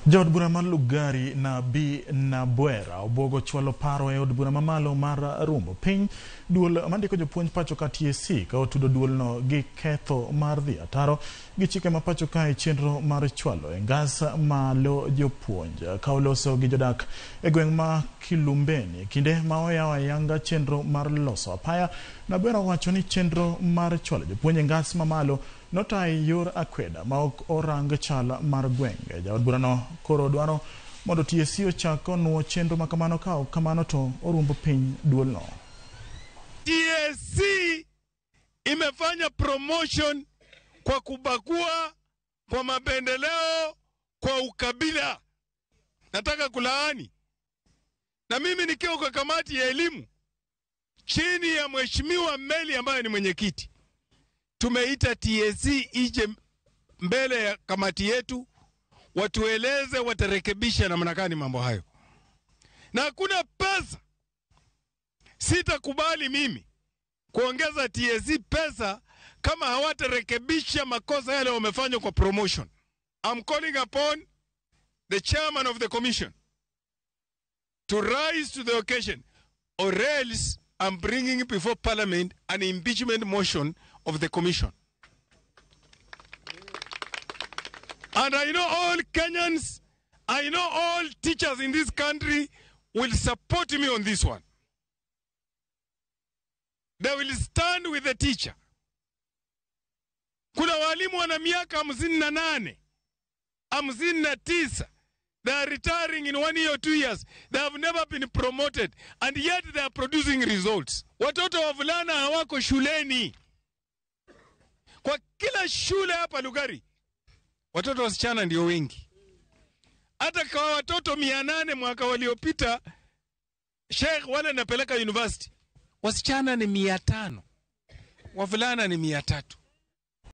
Jaod bura mar Lugari Nabi Nabwera obwogo chwalo paro e od bura mamalo mar rumo piny duol mandiko jopuonj pacho ka TSC ka otudo duolno gi ketho mar dhi ataro gi chike ma pacho ka e chenro mar chwalo e ngas malo jopuonj ka oloso gi jodak e gweng' ma Kilumbeni kinde ma oyawo ayanga chenro mar loso apaya. Nabwera owacho ni chenro mar chwalo jopuonj e ngas mamalo notayo yor akweda ma ok orang chal mar gweng'. Jaod burano koro dwaro mondo TSC ochak onuo chenro ma kamano, ka ok kamano to orumbo piny duolno. TSC imefanya promotion kwa kubagua, kwa mapendeleo, kwa ukabila. Nataka kulaani. Na mimi nikiwa kwa kamati ya elimu chini ya Mheshimiwa Meli ambaye ni mwenyekiti, tumeita TSC ije mbele ya kamati yetu watueleze watarekebisha namna gani mambo hayo. Na hakuna pesa, sitakubali mimi kuongeza TSC pesa kama hawatarekebisha makosa yale wamefanya kwa promotion. I'm calling upon the chairman of the commission to rise to the occasion, or else I'm bringing before parliament an impeachment motion of the commission. And I know all Kenyans, I know all teachers in this country will support me on this one. They will stand with the teacher. Kuna walimu wana miaka 58, 59. They are retiring in 1 year or 2 years. They have never been promoted, and yet they are producing results. Watoto wavulana hawako shuleni. Kwa kila shule hapa Lugari, watoto wasichana ndio wengi. Hata kwa watoto 800 mwaka waliopita, Sheikh wale napeleka university, wasichana ni 500, wavulana ni 300.